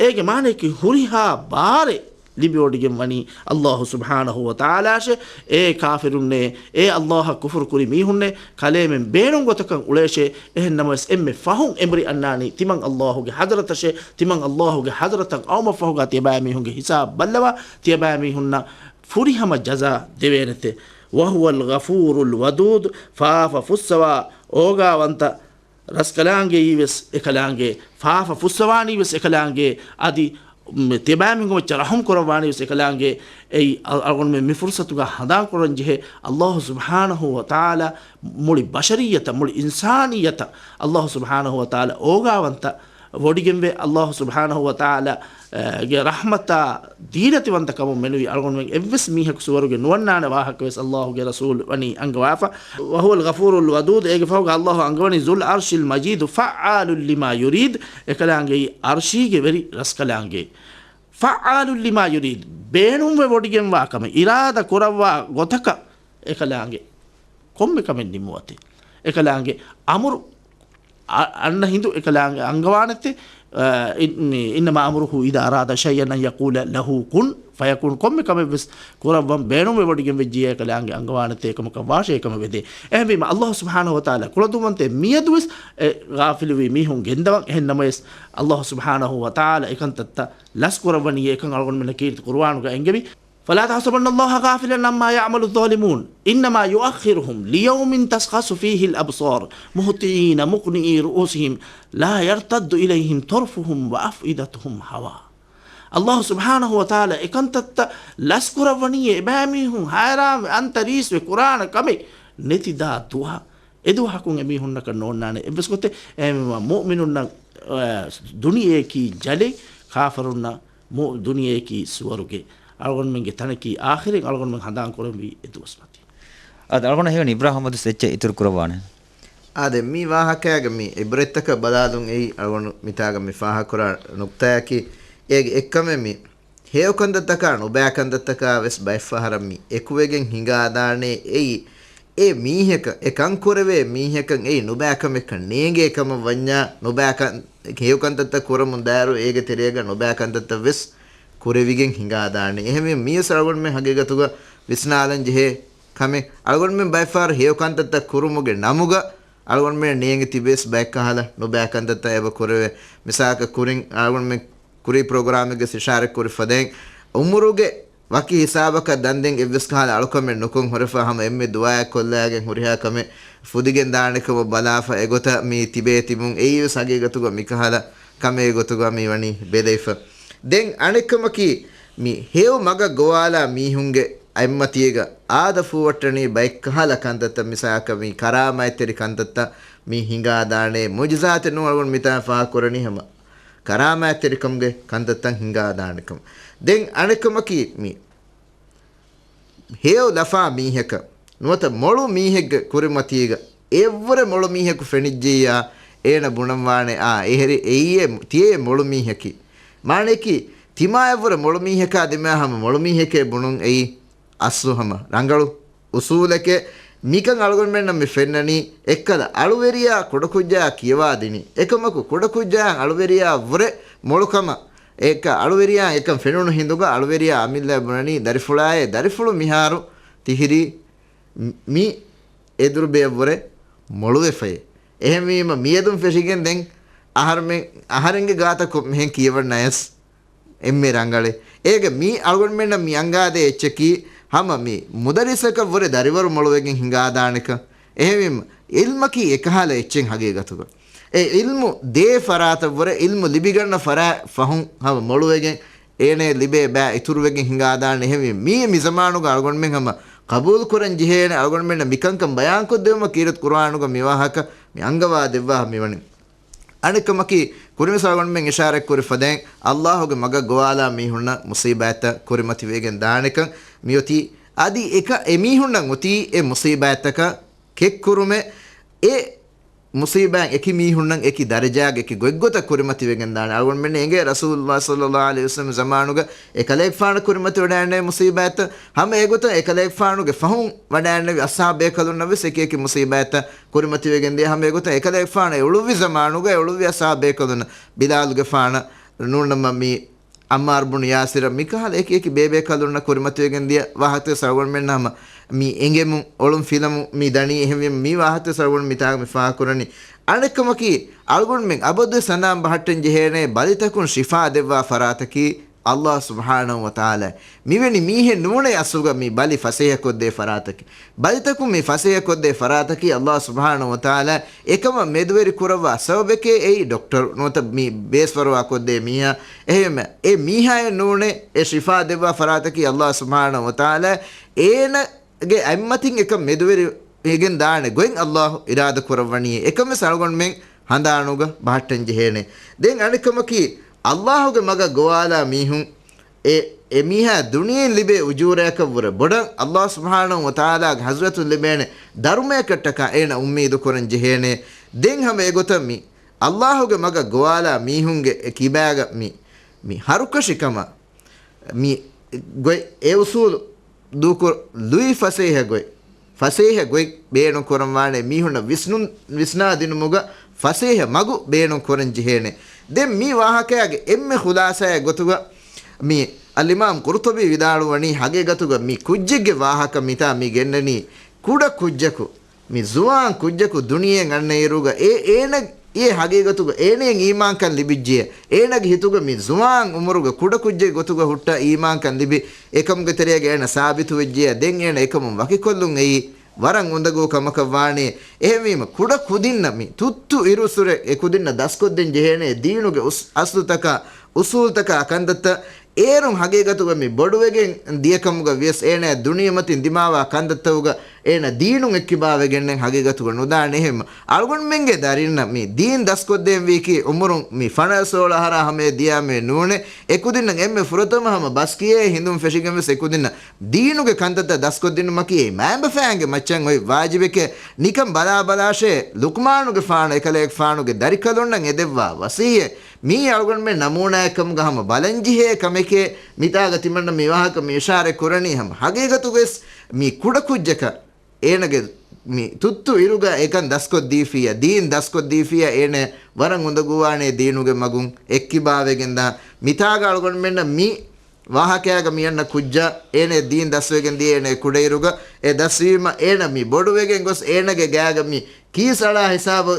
އޭގެ މާނަޔަކީ ހުރިހާ ބާރެއް ލިބިވޮޑިގެން ވަނީ އައްލާހު ސުބްޙާނަހު ވަ ތަޢާލާށޭ. އޭ ކާފިރުންނޭ، އޭ އައްލާހަށް ކުފުރު ކުރި މީހުންނޭ، ކަލޭމެން ބޭނުން ގޮތަކަށް އުޅޭށޭ. އެހެން ނަމަވެސް އެންމެ ފަހުން އެނބުރި އަންނާނީ ތިމަން އައްލާހުގެ ޙަޟްރަތަށޭ. ތިމަން އައްލާހުގެ ޙަޟްރަތަށް އައުމަށްފަހުގަ ތިޔަބައިމީހުންގެ ހިސާބު ބައްލަވާ، ތިޔަބައިމީހުންނަށް ފުރިހަމަ ޖަޒާ ދެވޭނެތެ. وَهُوَ الْغَفُورُ الْوَدُودُ، ފާފަ ފުއްސަވާ އޯގާވަންތަ ރަސްކަލާނގެއީ ވެސް އެކަލާނގެ، ފާފަ ފުއްސަވާނީ ވެސް އެކަލާނގެ، އަދި މި ތިބާމިންގުމައްޗަށް ރަޙުމް ކުރައްވާނީ ވެސް އެކަލާނގެ. އެއީ އަ-، އަޅުގަނޑުމެން މި ފުރުސަތުގަ ހަނދާން ކުރަން ޖެހޭ އައްލާހު ސުބްޙާނަހު ވަ ތަޢާލާ މުޅި ބަޝަރިއްޔަތަށް، މުޅި އިންސާނިއްޔަތަށް އައްލާހު ސުބްޙާނަހު ވަ ތަޢާލާ އޯގާވަންތަ ވޮޑިގެންވެ، އައްލާހު ސުބްޙާނަހު ވަ ތަޢާލާ، އަ، ގެ ރަޙްމަތާ ދީލަތިވަންތަކަމުން މެނުވީ އަޅުގަނޑުމެން އެއްވެސް މީހަކު ސުވަރުގެ ނުވަންނާނެ ވާހަކަވެސް އައްލާހުގެ ރަސޫލު ވަނީ އަންގަވާފަ. وَهُوَ الْغَفُورُ الْوَدُودُ، އޭގެ ފަހުގަ އައްލާހު އަންގަވަނީ ذُو الْعَرْشِ الْمَجِيدُ فَعَّالٌ لِمَا يُرِيدُ، އެކަލާނގެއީ އަރްޝީގެ ވެރި ރަސްކަލާނގެ. فَعَّالٌ لِمَا يُرِيدُ، ބޭނުންވެ ވޮޑިގެންވާ ކަމެއް، އިރާދަ ކުރައްވާ ގޮތަކަށް އެކަލާނގެ ކޮންމެ ކަމެއް ނިންމުވަތި. އެކަލާނގެ އަމުރު އަ-، އަންނަ ހިނދު އެކަލާނގެ އަންގަވާނެތެ، އަ، އި-، މި، إِنَّمَا أَمْرُهُ إِذَا أَرَادَ شَيْئًا أَنْ يَقُولَ لَهُ كُنْ فَيَكُونُ، ކޮންމެ ކަމެއް ވެސް ކުރައްވަން ބޭނުންވެ ވޮޑިގެން ވެއްޖިއްޔާ އެކަލާނގެ އަންގަވާނެތެ އެކަމަކަށް ވާށޭ އެކަމަށް ވެދޭ. އެހެންވީމަ އައްލާހު ސުބްޙާނަހު ވަ ތަޢާލާ ކުޅަދުންވަންތެ މިއަދުވެސް އެ ޣާފިލުވި މީހުން ގެންދަވަން. އެހެން ނަމަވެސް އައްލާހު ސުބްޙާނަހު ވަ ތަޢާލާ އެކަންތައްތައް ލަސް ކުރައްވަނީ އެކަން އަޅުގަނޑުމެންނަށް ކީރިތި ޤުރުއާނުގަ އެންގެވި. فَلَا تَحْسَبَنَّ اللَّهَ غَافِلًا عَمَّا يَعْمَلُ الظَّالِمُونَ إِنَّمَا يُؤَخِّرُهُمْ لِيَوْمٍ تَشْخَصُ فِيهِ الْأَبْصَارُ مُهْطِعِينَ مُقْنِعِي رُءُوسِهِمْ لَا يَرْتَدُّ إِلَيْهِمْ طَرْفُهُمْ وَأَفْئِدَتُهُمْ هَوَاءٌ. އައްލާހު ސުބްޙާނަހު ވަ ތަޢާލާ އެކަންތައްތައް ލަސް ކުރައްވަނީ އެބައިމީހުން ހައިރާންވެ އަންތަރީސްވެ ކުރާނެ ކަމެއް ނެތިދާ ދުވަހަށް. އެދުވަހަކުން އެމީހުންނަކަށް ނޯންނާނެ އެއްވެސް ގޮތެއް. އެހެންވީމަ މުއުމިނުންނަށް، އަ، ދުނިޔެއަކީ ޖަލެއް، ކާފަރުންނަށް މު-، ދުނިޔެއަކީ ސުވަރުގެ. އަޅުގަނޑުމެންގެ ތަނަކީ އާޚިރަތް، އަޅުގަނޑުމެން ހަނދާން ކުރަންވީ އެ ދުވަސް މަތި. އާދެ، އަޅުގަނޑަށް ހީވަނީ އިބްރާހިމް އަޙްމަދު އެއްޗެއް އިތުރު ކުރައްވާނެ. އާދެ، މި ވާހަކައިގެ މި އިބްރަތްތަކަށް ބަލާލުން އެއީ އަޅުގަނޑު މިތާގަ މި ފާހަގަކުރާ ނުކްތާއަކީ، އޭގެ އެއްކަމެއް މި ހެޔޮކަންތައްތަކާ ނުބައިކަންތައްތަކާ ވެސް ބައެއްފަހަރަށް މި އެކުވެގެން ހިނގާދާނެ. އެއީ އެ މީހަކަށް، އެ ކަން ކުރެވޭ މީހަކަށް އެއީ ނުބައިކަމެއްކަން ނޭނގޭ ކަމަށް ވަންޏާ، ނުބައިކަން، ހެޔޮކަންތައްތައް ކުރަމުން ދާއިރު އޭގެ ތެރޭގަ ނުބައިކަންތައްތައް ވެސް ކުރެވިގެން ހިނގާދާނެ. އެހެންވެ، މިވެސް އަޅުގަނޑުމެން ހަގީގަތުގަ ވިސްނާލަން ޖެހޭ ކަމެއް. އަޅުގަނޑުމެން ބައެއްފަހަރު ހެޔޮ ކަންތައްތައް ކުރުމުގެ ނަމުގަ އަޅުގަނޑުމެން ނޭނގި ތިބޭސް ބައެއްކަހަލަ ނުބައި ކަންތައްތައް އެބަ ކުރެވޭ. މިސާލަކަށް ކުރިން އަޅުގަނޑުމެން ކުރީ ޕްރޮގްރާމެއްގަ އިޝާރަތް ކުރި ފަދައިން، އުމުރުގެ ވަކި ހިސާބަކަށް ދަންދެން އެއްވެސް ކަހަލަ އަޅުކަމެއް ނުކޮށް ހުރެފަ ހަމަ އެންމެ ދުޢާއެއް ކޮށްލާގެން ހުރިހާ ކަމެއް ފުދިގެން ދާނެ ކަމަށް ބަލާފަ އެގޮތަށް މި ތިބޭ ތިބުން. އެއީވެސް ހަގީގަތުގަ މިކަހަލަ ކަމެއް ގޮތުގަ މި ވަނީ ބެލެވިފަ. ދެން އަނެއްކަމަކީ، މި ހެޔޮ މަގަށް ގޮވާލާ މީހުންގެ އަތްމަތީގަ އާދަ ފޫވައްޓަނީ ބައެއްކަހަލަ ކަންތައްތައް، މިސާލަކަށް މި ކަރާމާތްތެރި ކަންތައްތައް މި ހިނގާދާނެ. މުޢުޖިޒާތެއް ނޫން އަޅުގަނޑު މިތާ ފާހަގަކުރަނީ ހަމަ ކަރާމާތްތެރިކަމުގެ ކަންތައްތައް ހިނގާދާނެކަމަށް. ދެން އަނެއްކަމަކީ މި ހެޔޮ ލަފާ މީހަކަށް ނުވަތަ މޮޅު މީހެއްގެ ކުރިމަތީގަ އެއްވުރެ މޮޅު މީހަކު ފެނިއްޖެއްޔާ، އޭނަ ބުނަންވާނެ، އާ، އެހެރި އެއީ ތިޔޭ މޮޅު މީހަކީ. މާނައަކީ، ތިމާ އެއްވުރެ މޮޅު މީހަކާ ދިމާ ހަމަ މޮޅު މީހެކޭ ބުނުން އެއީ އަސްލު ހަމަ ރަނގަޅު އުސޫލެކޭ. މިކަން އަޅުގަނޑުމެންނަށް މި ފެންނަނީ، އެއްކަލަ އަޅުވެރިޔާ ކުޑަކުއްޖާ ކިޔަވާ ދިނީ. އެކަމަކު، ކުޑަކުއްޖާ އަޅުވެރިޔާ ވުރެ މޮޅުކަމަށް އެކަ އަޅުވެރިޔާ އެކަން ފެނުނު ހިނދުގަ އަޅުވެރިޔާ އަމިއްލައަށް ބުނަނީ، ދަރިފުޅާއޭ، ދަރިފުޅު މިހާރު ތިހިރީ މި އެދުރުބެއަށްވުރެ މޮޅުވެފައޭ. އެހެންވީމަ، މިއަދުން ފެށިގެން ދެން އަހަރުމެން، އަހަރެންގެ ގާތަކު މިހެން ކިޔަވަން ނަޔަސް އެންމެ ރަނގަޅޭ. އޭގެ މީ އަޅުގަނޑުމެންނަށް މި އަންގާދޭ އެއްޗަކީ، ހަމަ މި މުދައްރިސަކަށްވުރެ ދަރިވަރު މޮޅުވެގެން ހިނގާދާނެކަން. އެހެންވީމަ، ޢިލްމަކީ އެކަހަލަ އެއްޗެއް ހަގީގަތުގަ. އެ ޢިލްމު ދޭ ފަރާތަށްވުރެ، ޢިލްމު ލިބިގަންނަ ފަރާތް ފަހުން ހަމަ މޮޅުވެގެން އޭނައަށް ލިބޭ ބައި އިތުރުވެގެން ހިނގާދާނެ. އެހެންވީ، މީ މި ޒަމާނުގަ އަޅުގަނޑުމެން ހަމަ ޤަބޫލު ކުރަން ޖެހޭނެ. އަޅުގަނޑުމެންނަށް މިކަންކަން ބަޔާންކޮށްދެވުމަށް ކީރިތި ޤުރުއާނުގަ މި ވާހަކަ މި އަންގަވާ ދެއްވާ މިވަނީ. އަނެއްކަމަކީ، ކުރިންވެސް އަޅުގަނޑުމެން އިޝާރަތް ކުރި ފަދައިން، ﷲ ގެ މަގަށް ގޮވާލާ މީހުންނަށް މުޞީބާތްތައް ކުރިމަތިވެގެން ދާނެކަން މިއޮތީ. އަދި އެކަ، އެ މީހުންނަށް އޮތީ އެ މުޞީބާތްތަކަށް ކެއްކުރުމެއް، އެ މުޞީބާތް އެކި މީހުންނަށް އެކި ދަރަޖާގެ އެކި ގޮތްގޮތަށް ކުރިމަތިވެގެން ދާނެ. އަޅުގަނޑުމެން އެނގޭ ރަސޫލުﷲ ޞައްލަﷲ ޢަލައިހި ވަސައްލަމް ޒަމާނުގަ އެކަލޭގެފާނަށް ކުރިމަތިވެވަޑައިގެންނެވި މުޞީބާތްތައް، ހަމަ އެގޮތަށް އެކަލޭގެފާނުގެ ފަހުން ވަޑައިގެންނެވި އަޞްޙާބު ބޭކަލުންނަށް ވެސް އެކި އެކި މުޞީބާތްތައް ކުރިމަތިވެގެން ދިޔަ. ހަމަ އެގޮތަށް އެކަލޭގެފާނު އެ އުޅުއްވި އަޞްޙާބު ބޭކަލުންނަށް، ބިލާލުގެފާނަށް ނޫންނަމަ މި ޢައްމާރު ބުނު ޔާސިރަށް މިކަހަލަ އެކި އެކި ބޭބޭކަލުންނަށް ކުރިމަތިވެގެން ދިޔަ ވާހަކަތައް ވެސް އަޅުގަނޑުމެންނަށް ހަމަ މި އެނގެމުން އޮޅުން ފިލަމުން މި ދަނީ. އެހެންވީމަ މި ވާހަކަތައް ވެސް އަޅުގަނޑު މިތާގަ މި ފާހަގަކުރަނީ. އަނެއްކަމަކީ، އަޅުގަނޑުމެން އަބަދުވެސް ހަނދާން ބަހައްޓަން ޖެހޭނެ ބަލިތަކުން ޝިފާ ދެއްވާ ފަރާތަކީ ﷲ ސުބްޙާނަހޫ ވަތަޢާލާ. މިވެނި މީހެއް ނޫނޭ އަސްލުގަ މި ބަލި ފަސޭހަކޮށްދޭ ފަރާތަކީ. ބަލިތަކުން މި ފަސޭހަކޮށްދޭ ފަރާތަކީ ﷲ ސުބްޙާނަހޫ ވަތަޢާލާ އެކަމަށް މެދުވެރި ކުރައްވާ ސަބަބެކޭ އެއީ ޑޮކްޓަރު ނުވަތަ މި ބޭސްފަރުވާ ކޮށްދޭ މީހާ. އެހެންވެ، އެ މީހާއެއް ނޫނޭ އެ ޝިފާ ދެއްވާ ފަރާތަކީ ﷲ ސުބްޙާނަހޫ ވަތަޢާލާ. އޭނަގެ އަތްމަތިން އެކަން މެދުވެރި ވެގެން ދާނެ ގޮތް ﷲ އިރާދަ ކުރައްވަނީ. އެކަން ވެސް އަޅުގަނޑުމެން ހަނދާނުގަ ބަހައްޓަން ޖެހޭނެ. ދެން އަނެއްކަމަކީ، ﷲ ގެ މަގަށް ގޮވާލާ މީހުން އެ، އެ މީހާ ދުނިޔެއިން ލިބޭ އުޖޫރަޔަކަށްވުރެ ބޮޑަށް ﷲ ސުބްޙާނަހޫ ވަތަޢާލާގެ ޙަޟްރަތުން ލިބޭނެ ދަރުމަޔަކަށްޓަކާ އޭނަ އުއްމީދު ކުރަން ޖެހޭނެ. ދެން ހަމަ އެގޮތަށް މި ﷲ ގެ މަގަށް ގޮވާލާ މީހުންގެ އެ ކިބާގަ މި، މި ހަރުކަށިކަމަށް މި ގޮތް އެ އުސޫލު ދޫކޮށް، ލުއި ފަސޭހަ ގޮތް، ފަސޭހަ ގޮތް ބޭނުން ކުރަން ވާނެ. މީހުންނަށް ވިސްނުން، ވިސްނާ ދިނުމުގަ ފަސޭހަ މަގު ބޭނުން ކުރަން ޖެހޭނެ. ދެން މި ވާހަކައިގެ އެންމެ ޚުލާޞާއެއް ގޮތުގަ މި އަލްއިމާމް ޤުރްޠުބީ ވިދާޅުވަނީ، ހަގީގަތުގަ މި ކުއްޖެއްގެ ވާހަކަ މިތާ މި ގެންނަނީ ކުޑަ ކުއްޖަކު، މި ޒުވާން ކުއްޖަކު ދުނިޔެއަށް އަންނައިރުގަ އެ، އޭނަ އެ ހަގީގަތުގަ އޭނައަށް އީމާންކަން ލިބިއްޖެޔޭ. އޭނަގެ ހިތުގަ މި ޒުވާން އުމުރުގަ ކުޑަ ކުއްޖެއް ގޮތުގަ ހުއްޓާ އީމާންކަން ލިބި، އެކަމުގެ ތެރޭގަ އޭނަ ސާބިތުވެއްޖެޔާ، ދެން އޭނަ އެކަމުން ވަކިކޮށްލުން އެއީ ވަރަށް އުނދަގޫ ކަމަކަށް ވާނެ. އެހެންވީމަ، ކުޑަ ކުދިންނަށް މި ތުއްތު އިރުއްސުރެ އެ ކުދިންނަށް ދަސްކޮށްދޭން ޖެހޭނެ ދީނުގެ އުސް، އަސްލުތަކާ، އުސޫލްތަކާ ކަންތައްތައް އޭރުން ހަގީގަތުގަ މި ބޮޑުވެގެން ދިޔަކަމުގަ ވިޔަސް އޭނަ ދުނިޔެމަތިން ދިމާވާ ކަންތައްތަކުގަ އޭނަ ދީނުން އެއްކިބާވެގެންނެއް ހަގީގަތުގަ ނުދާނެ. އެހެންމަ އަޅުގަނޑުމެންގެ ދަރިންނަށް މި ދީން ދަސްކޮށްދޭން ވީކީ އުމުރުން މި ފަނަރަ ސޯޅަ އަހަރާ ހަމަޔަށް ދިޔާމޭ ނޫނޭ. އެކުދިންނަށް އެންމެ ފުރަތަމަ ހަމަ ބަސްކިޔޭ ހިނދުން ފެށިގެން ވެސް އެކުދިންނަށް ދީނުގެ ކަންތައްތައް ދަސްކޮށްދިނުމަކީ އެ މައިންބަފައިންގެ މައްޗަށް އޮތް ވާޖިބެކޭ. ނިކަން ބަލާބަލާށޭ ލުޤްމާނުގެފާނު އެކަލޭގެފާނުގެ ދަރިކަލުންނަށް އެދެއްވާ ވަޞިއްޔަތް މީ އަޅުގަނޑުމެން ނަމޫނާއެއްކަމުގަ ހަމަ ބަލަންޖެހޭ ކަމެކޭ. މިތާގަ ތިމަންނަ މި ވާހަކަ މި އިޝާރަތް ކުރަނީ ހަމަ ހަގީގަތުގަވެސް މި ކުޑަކުއްޖަކަށް އޭނަގެ މި ތުއްތު އިރުގަ އެކަން ދަސްކޮށްދީފިއްޔާ، ދީން ދަސްކޮށްދީފިއްޔާ އޭނަ ވަރަށް އުނދަގޫވާނޭ ދީނުގެ މަގުން އެއްކިބާވެގެންދާ. މިތާގަ އަޅުގަނޑުމެންނަށް މި ވާހަކައިގަ މި އަންނަ ކުއްޖާ އޭނަ ދީން ދަސްވެގެން ދިޔަ އޭނަ ކުޑައިރުގަ އެ ދަސްވީމަ އޭނަ މި ބޮޑުވެގެން ގޮސް އޭނަގެ ގާގަ މި ކީސް އަޅާ ހިސާބު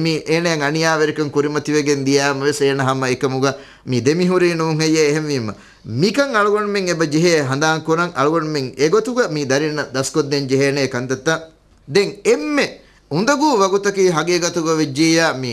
މި އޭނައަށް އަނިޔާވެރިކަން ކުރިމަތިވެގެން ދިޔާމަވެސް އޭނަ ހަމަ އެކަމުގަ މި ދެމިހުރީ ނޫން ހެއްޔޭ؟ އެހެންވީމަ މިކަން އަޅުގަނޑުމެން އެބަ ޖެހޭ ހަނދާން ކުރަން އަޅުގަނޑުމެން އެގޮތުގަ މި ދަރިންނަށް ދަސްކޮށްދޭން ޖެހޭނެ ކަންތައްތައް. ދެން އެންމެ އުނދަގޫ ވަގުތަކީ ހަގީގަތުގަ ވެއްޖިއްޔާ މި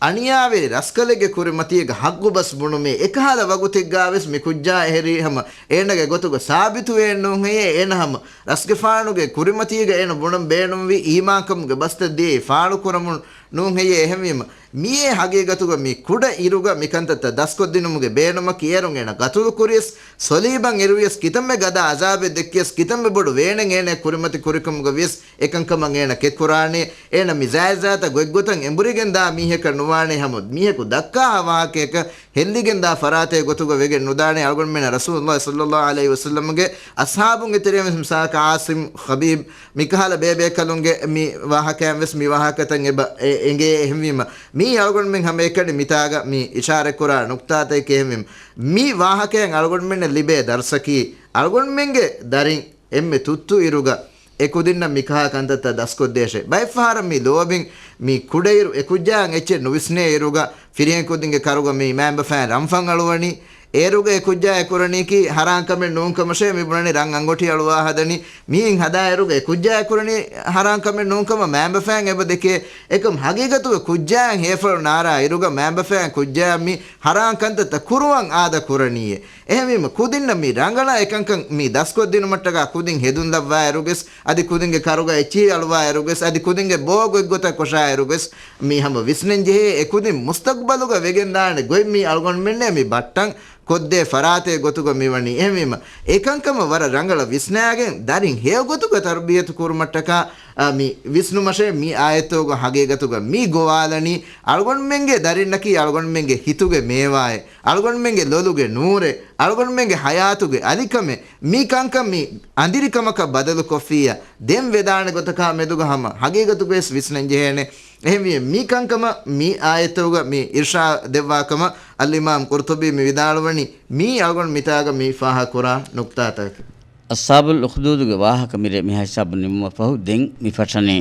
އަނިޔާވެރި ރަސްކަލެއްގެ ކުރިމަތީގަ ހައްގު ބަސް ބުނުމޭ. އެކަހަލަ ވަގުތެއްގާވެސް މި ކުއްޖާ އެހެރީ ހަމަ އޭނަގެ ގޮތުގަ ސާބިތުވޭން ނޫން ހެއްޔޭ؟ އޭނަ ހަމަ ރަސްގެފާނުގެ ކުރިމަތީގަ އޭނަ ބުނަން ބޭނުންވީ އީމާންކަމުގެ ބަސްތައް ދިޔައީ ފާޅުކުރަމުން ނޫން ހެއްޔޭ؟ އެހެންވީމަ މިއޭ ހަގީގަތުގަ މި ކުޑަ އިރުގަ މިކަންތައްތައް ދަސްކޮށްދިނުމުގެ ބޭނުމަކީ އޭރުން އޭނަ ގަތުލު ކުރިޔަސް، ސޮލީބަށް އިރުވިޔަސް، ކިތަންމެ ގަދަ އަޒާބެއް ދެއްކިޔަސް، ކިތަންމެ ބޮޑު ވޭނެއް އޭނަ ކުރިމަތި ކުރިކަމުގަ ވިޔަސް، އެކަންކަމަށް އޭނަ ކެކުރާނެ. އޭނަ މި ޒާތްޒާތަށް ގޮތްގޮތަށް އެނބުރިގެންދާ މީހަކަށް ނުވާނެ ހަމަ މީހަކު ދައްކާ ވާހަކަޔަކަށް ހެއްލިގެންދާ ފަރާތެއް ގޮތުގަ ވެގެން ނުދާނެ. އަޅުގަނޑުމެންނަށް ރަސޫލުﷲ ޞައްލަﷲ ޢަލައިހި ވަސައްލަމްގެ އަޞްޙާބުންގެ ތެރެއިން ވެސް މިސާލަކަށް ޢާޞިމް، ޚަބީބް، މިކަހަލަ ބޭބޭކަލުންގެ މި ވާހަކައިން ވެސް މި ވާހަކަތައް އެބަ އެ-، އެނގޭ. އެހެންވީމަ މީ އަޅުގަނޑުމެން ހަމައެކަނި މިތާގަ މި އިޝާރަތްކުރާ ނުކްތާތަކެއް. އެހެންވީމަ މި ވާހަކައިން އަޅުގަނޑުމެންނަށް ލިބޭ ދަރުސަކީ އަޅުގަނޑުމެންގެ ދަރިން އެންމެ ތުއްތު އިރުގަ އެ ކުދިންނަށް މިކަހަލަ ކަންތައްތައް ދަސްކޮށްދޭށޭ. ބައެއްފަހަރަށް މި ލޯބިން މި ކުޑައިރު އެ ކުއްޖާއަށް އެއްޗެއް ނުވިސްނޭ އިރުގަ ފިރިހެން ކުދިންގެ ކަރުގަ މި މައިންބަފައިން ރަންފަން އަޅުވަނީ. އޭރުގަ އެ ކުއްޖާ އެ ކުރަނީކީ ހަރާން ކަމެއް ނޫން ކަމަށޭ މި ބުނަނީ ރަން އަނގޮޓި އަޅުވާ ހަދަނީ. މިއިން ހަދާ އިރުގަ އެ ކުއްޖާ އެ ކުރަނީ ހަރާން ކަމެއް ނޫން ކަމަށް މައިންބަފައިން އެބަ ދެކޭ. އެކަމް ހަގީގަތުގަ ކުއްޖާއަށް ހޭފަޅު ނާރާ އިރުގަ މައިންބަފައިން ކުއްޖާއަށް މި ހަރާން ކަންތައްތައް ކުރުވަން އާދަ ކުރަނީއޭ. އެހެންވީމަ ކުދިންނަށް މި ރަނގަޅަށް އެކަންކަން މި ދަސްކޮށްދިނުމަށްޓަކާ ކުދިން ހެދުން ލައްވާއިރުގެސް، އަދި ކުދިންގެ ކަރުގަ އެއްޗިހި އަޅުވާއިރުގެސް، އަދި ކުދިންގެ ބޯ ގޮތްގޮތަށް ކޮށާއިރުގެސް، މި ހަމަ ވިސްނެންޖެހޭ އެ ކުދިން މުސްތަގްބަލުގަ ވެގެންދާނެ ގޮތް މީ އަޅުގަނޑުމެންނޭ މި ބައްޓަން ކޮށްދޭ ފަރާތެއް ގޮތުގަ މިވަނީ. އެހެންވީމަ އެކަންކަމަށް ވަރަށް ރަނގަޅަށް ވިސްނާގެން ދަރިން ހެޔޮގޮތުގަ ތަރުބިޔަތު ކުރުމަށްޓަކާ، އާ، މި ވިސްނުމަށޭ މި އާޔަތުގަ ހަގީގަތުގަ މި ގޮވާލަނީ އަޅުގަނޑުމެންގެ ދަރިންނަކީ އަޅުގަނޑުމެންގެ ހިތުގެ މޭވާއެއް، އަޅުގަނޑުމެންގެ ލޮލުގެ ނޫރެއް، އަޅުގަނޑުމެންގެ ހަޔާތުގެ އަލިކަމެއް. މި ކަންކަން މި އަނދިރިކަމަކަށް ބަދަލުކޮށްފިއްޔާ ދެން ވެދާނެ ގޮތަކާ މެދުގަ ހަމަ ހަގީގަތުގައިވެސް ވިސްނަން ޖެހޭނެ. އެހެންވިއްޔާ މި ކަންކަމަށް މި އާޔަތުގަ މި އިރްޝާދު ދެއްވާ ކަމަށް އަލްއިމާމް ޤުރްޠުބީ މި ވިދާޅުވަނީ، މީ އަޅުގަނޑު މިތާގަ މި ފާހަގަކުރާ ނުކްތާތަކެއް. އަޞްޙާބުލް އުޚްދޫދުގެ ވާހަކަ މިރޭ މިހާ ހިސާބުން ނިމުމަށްފަހު، ދެން މި ފަށަނީ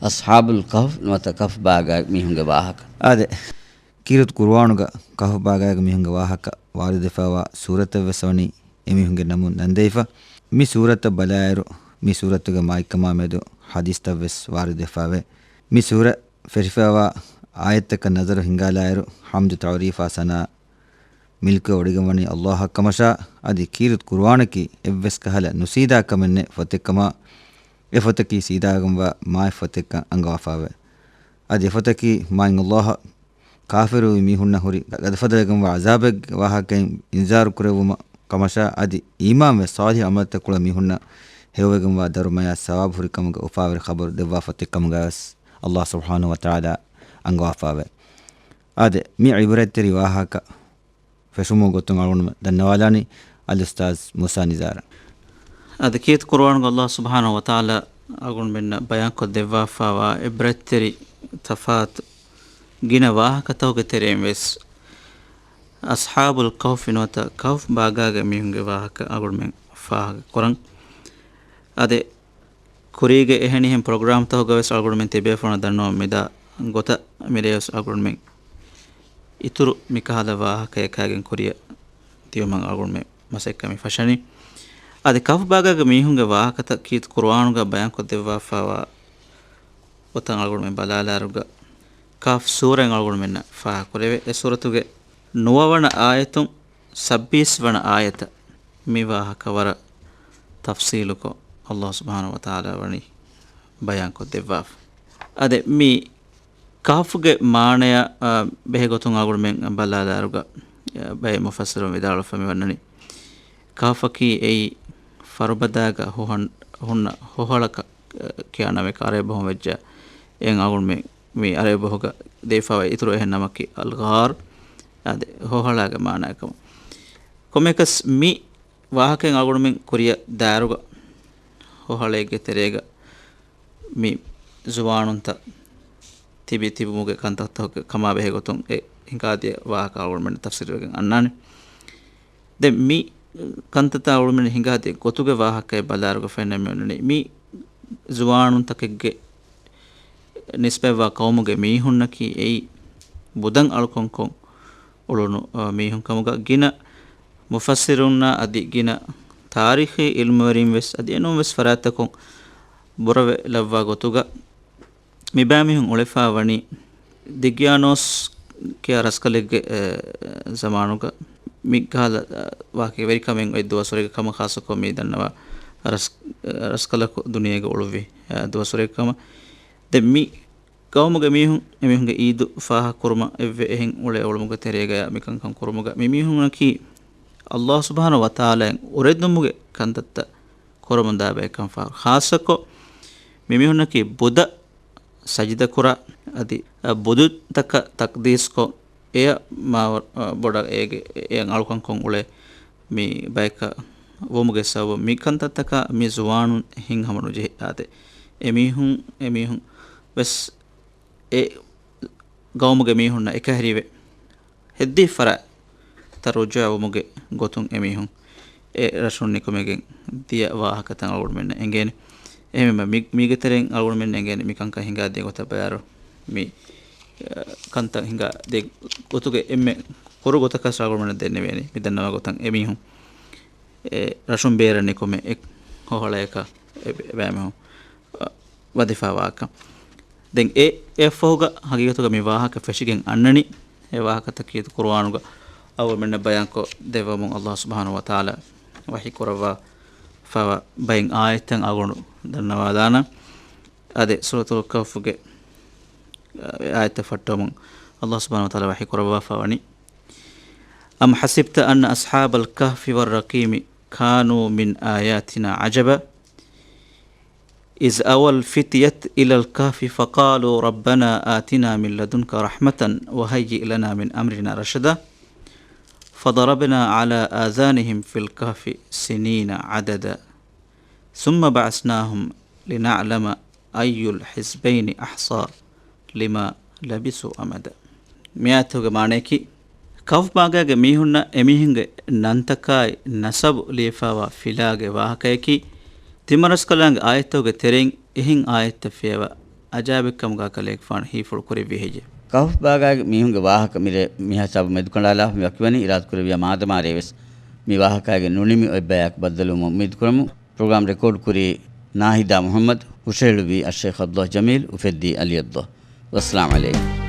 އަޞްޙާބުލް ކަހުފް ނުވަތަ ކަހުފް ބާގާ މީހުންގެ ވާހަކަ. އާދެ، ކީރިތި ޤުރުއާނުގަ ކަހުފް ބާގާގެ މީހުންގެ ވާހަކަ ވާރިދުވެފައިވާ ސޫރަތެއްވެސް ވަނީ އެމީހުންގެ ނަމުން ނަންދެވިފަ. މި ސޫރަތަށް ބަލާއިރު، މި ސޫރަތުގެ މާތްކަމާ މެދު ޙަދީޘްތައްވެސް ވާރިދުވެފައެވެ. މި ސޫރަ ފެށިފައިވާ އާޔަތްތަކަށް ނަޒަރު ހިންގާލާއިރު، ޙަމްދު، ތަޢުރީފާ، ސަނާ މިލްކުވެ ވޮޑިގެންވަނީ ﷲ އަށް ކަމަށާ، އަދި ކީރިތި ޤުރުއާނަކީ އެއްވެސް ކަހަލަ ނުސީދާ ކަމެއް ނެތް ފޮތެއް ކަމަށް، އެ ފޮތަކީ ސީދާގެންވާ މާތް ފޮތެއްކަން އަންގަވާފައެވެ. އަދި އެ ފޮތަކީ މާތް ﷲ އަށް ކާފިރުވި މީހުންނަށް ހުރި ގަދަފަދަވެގެންވާ ޢަޒާބެއްގެ ވާހަކައިން އިންޒާރު ކުރެއްވުމަށް ކަމަށާ، އަދި އީމާންވެ ޞާލިޙު ޢަމަލުތައް ކުޅެ މީހުންނަށް ހެޔޮވެގެންވާ ދަރުމަޔާ ސަވާބު ހުރި ކަމުގެ އުފާވެރި ޚަބަރު ދެއްވާ ފޮތެއް ކަމުގައިވެސް ﷲ ސުބްޙާނަހޫ ވަތަޢާލާ އަންގަވާފައެވެ. އާދެ، މި ޢިބްރަތްތެރި ވާހަކަ ފެށުމުގެ ގޮތުން އަޅުގަނޑު ދަންނަވާލާނީ އަލްއުސްތާޛް މޫސާ ނިޒާރަށް. އަދި ކީރިތި ޤުރުއާނުގަ ﷲ ސުބްޙާނަހޫ ވަތަޢާލާ އަޅުގަނޑުމެންނަށް ބަޔާންކޮށްދެއްވާފައިވާ ޢިބްރަތްތެރި ތަފާތު ގިނަ ވާހަކަތަކުގެ ތެރެއިން ވެސް އަޞްޙާބުލް ކަހުފި ނުވަތަ ކަހުފް ބާގާގެ މީހުންގެ ވާހަކަ އަޅުގަނޑުމެން ފާހަގަކުރަން. އާދެ، ކުރީގެ އެހެނިހެން ޕްރޮގްރާމްތަކުގަވެސް އަޅުގަނޑުމެން ތިބޭފުޅުންނަށް ދަންނަވަން މިދާ ގޮތަށް މިރޭވެސް އަޅުގަނޑުމެން އިތުރު މިކަހަލަ ވާހަކަޔަކާގެން ކުރިއަށް ދިޔުމަށް އަޅުގަނޑުމެން މަސައްކަތް މި ފަށަނީ. އަދި ކަހުފް ބާގާގެ މީހުންގެ ވާހަކަތައް ކީރިތި ޤުރުއާނުގަ ބަޔާންކޮށްދެއްވާފައިވާ ގޮތަށް އަޅުގަނޑުމެން ބަލާލާއިރުގަ، ކަހުފް ސޫރައިން އަޅުގަނޑުމެންނަށް ފާހަގަކުރެވޭ. އެ ސޫރަތުގެ ނުވަވަނަ އާޔަތުން ސައްބީސް ވަނަ އާޔަތަށް މި ވާހަކަ ވަރަށް ތަފްޞީލުކޮށް، ﷲ ސުބްޙާނަހޫ ވަތަޢާލާ ވަނީ ބަޔާންކޮށްދެއްވާފަ. އާދެ، މި ކަހުފްގެ މާނަޔާ، އާ، ބެހޭގޮތުން އަޅުގަނޑުމެން ބަލާލާއިރުގަ، އާ، ބައެއް މުފައްސިރުން ވިދާޅުވެފަ މިވަންނަނީ، ކަހުފަކީ އެއީ ފަރުބަދާގަ ހުހަން-، ހުންނަ ހޮހަޅަކަށް، އާ، ކިޔާ ނަމެއް ޢަރަބި ބަހުން ވެއްޖެއްޔާ، އެއިން އަޅުގަނޑުމެން މި ޢަރަބި ބަހުގަ ދެވިފައިވާ އިތުރު އެހެން ނަމަކީ އަލްޣާރު، އާދެ، ހޮހަޅާގެ މާނަޔަކަމަށް. ކޮންމެއަކަސް މި ވާހަކައިން އަޅުގަނޑުމެން ކުރިއަށް ދާއިރުގަ ހޮހަޅެއްގެ ތެރޭގަ މި ޒުވާނުންތައް ތިބި ތިބުމުގެ ކަންތައްތަކުގެ ކަމާ ބެހޭ ގޮތުން އެ ހިނގާދިޔަ ވާހަކަ އަޅުގަނޑުމެންނަށް ތަފްސީލުވެގެން އަންނާނެ. ދެން މި ކަންތައްތައް އަޅުމެން ހިނގާދޭ ގޮތުގެ ވާހަކައެއް ބަލާރުގަ ފެންނަމެ އޮންނަނީ، މި ޒުވާނުންތަކެއްގެ ނިސްބަތްވާ ޤައުމުގެ މީހުންނަކީ އެއީ ބުދަން އަޅުކަންކޮށް އުޅުނު، އަ، މީހުން ކަމުގަ ގިނަ މުފައްސިރުންނާ އަދި ގިނަ ތާރީޚީ އިލްމުވެރިން ވެސް އަދި އެނޫން ވެސް ފަރާތްތަކުން ބުރަވެލައްވާ ގޮތުގަ މިބައިމީހުން އުޅެފާ ވަނީ ދިގްޔާނޯސް ކިޔާ ރަސްކަލެއްގެ، އެ، ޒަމާނުގަ މިކަހަލަ، އަ، ވާހަކަ ވެރިކަމެއް އޮތް ދުވަސްވަރެއްގެ ކަމަށް ޚާއްޞަކޮށް މި ދަންނަވާ ރަސް-، އަ، ރަސްކަލަކު ދުނިޔޭގަ އުޅުއްވި، އަ، ދުވަސްވަރެއްގެ ކަމަށް. ދެން މި ޤައުމުގެ މީހުން، އެމީހުންގެ އީދު ފާހަގަކުރުމަށް އެއްވެ އެހެން އުޅޭ އުޅުމުގެ ތެރޭގަޔާ މިކަންކަން ކުރުމުގަ މިމީހުންނަކީ ﷲ ސުބްޙާނަހޫ ވަތަޢާލާއިން އުރެދުމުގެ ކަންތައްތައް ކުރަމުންދާ ބައެއްކަން ފާހަގަ. ޚާއްޞަކޮށް މިމީހުންނަކީ ބުދަށް ސަޖިދަކުރާ އަދި ބުދުތަކަށް ތަޤްދީސްކޮށް، އެޔަށް މާ، އަ، ބޮޑަށް އޭގެ، އެޔަށް އަޅުކަންކޮށް އުޅޭ މި ބަޔަކަށް ވުމުގެ ސަބަބުން މި ކަންތައްތަކާ މި ޒުވާނުން ހިތްހަމަ ނުޖެހިއްޔާދޭ. އެމީހުން، އެމީހުން ވެސް އެ ޤައުމުގެ މީހުންނަށް އެކަހެރިވެ، ހެއްދީ ފަރާތްތައް ރުޖޫޢަވުމުގެ ގޮތުން އެމީހުން އެ ރަށުން ނިކުމެގެން ދިޔަ ވާހަކަތައް އަޅުގަނޑުމެންނަށް އެނގޭނެ. އެހެންވީމަ މި-، މީގެ ތެރެއިން އަޅުގަނޑުމެން އެނގޭނެ މި ކަންކަން ހިނގާދޭ ގޮތަށް ބަޔާރު މި، އަ، ކަންތައް ހިނގާދޭ ގޮތުގެ އެންމެ ކުރު ގޮތަކަށް އަޅުގަނޑުމެންނަށް ދެންނެވޭނެ. މި ދަންނަވާ ގޮތަށް އެމީހުން އެ ރަށުން ބޭރަށް ނިކުމެ އެ ހޮހޮޅަޔަކަށް އެ ބައިމީހުން، އަ، ވަދެފާވާކަން. ދެން އެ، އެއަށްފަހުގަ ހަގީގަތުގަ މި ވާހަކަ ފެށިގެން އަންނަނީ. އެ ވާހަކަތަކީ ޤުރުއާނުގަ އަޅުގަނޑުމެންނަށް ބަޔާންކޮށް ދެއްވަމުން ﷲ ސުބްޙާނަހޫ ވަތަޢާލާ ވަޙީ ކުރައްވާފައިވާ ބައެއް އާޔަތްތައް އަޅުގަނޑު ދަންނަވާލާނަން. އާދެ، ސޫރަތުލް ކަހްފުގެ، އަ، އާޔަތްތައް ފައްޓަވަމުން ﷲ ސުބްޙާނަހޫ ވަތަޢާލާ ވަޙީ ކުރައްވާފަ ވަނީ، أم حسبت أن أصحاب الكهف والرقيم كانوا من آياتنا عجبا إذ أوى الفتية إلى الكهف فقالوا ربنا آتنا من لدنك رحمة وهيئ لنا من أمرنا رشدا فضربنا على آذانهم في الكهف سنين عددا ثم بعثناهم لنعلم أي الحزبين أحصى لما لبثوا أمدا. މި އާޔަތުގެ މާނަޔަކީ، ކަހްފު ބާގާގެ މީހުންނަށް އެމީހުންގެ ނަންތަކާއި ނަސަބު ލިޔެފާވާ ފިލާގެ ވާހަކަޔަކީ، ތިމަރަސްކަލާނގެ އާޔަތުގެ ތެރެއިން އެހެން އާޔަތްތައް ފިޔަވާ އަޖާއިބެއްކަމުގާ ކަލޭގެފާނު ހީފުޅު ކުރެއްވި ހެއްޔެ؟ ކަހްފު ބާގާގެ މީހުންގެ ވާހަކަ މިރޭ މިހާ ހިސާބު މެދުކަނޑާލާފަ މި ވަކިވަނީ އިރާދަކުރެއްވިޔާ މާދަމާ ރޭވެސް މި ވާހަކައިގެ ނުނިމި އޮތްބަޔާއެކު ބައްދަލުވުމަށް އުއްމީދުކުރަމު. ޕްރޮގްރާމް ރެކޯޑް ކުރީ ނާހިދާ މުޙައްމަދު، ހުށަހެޅުއްވީ އައްޝައިޚް ޢަބްދުﷲ ޖަމީލް، އުފެއްދީ ޢަލީ ޢަބްދުﷲ. ވައްސަލާމް ޢަލައިކުމް.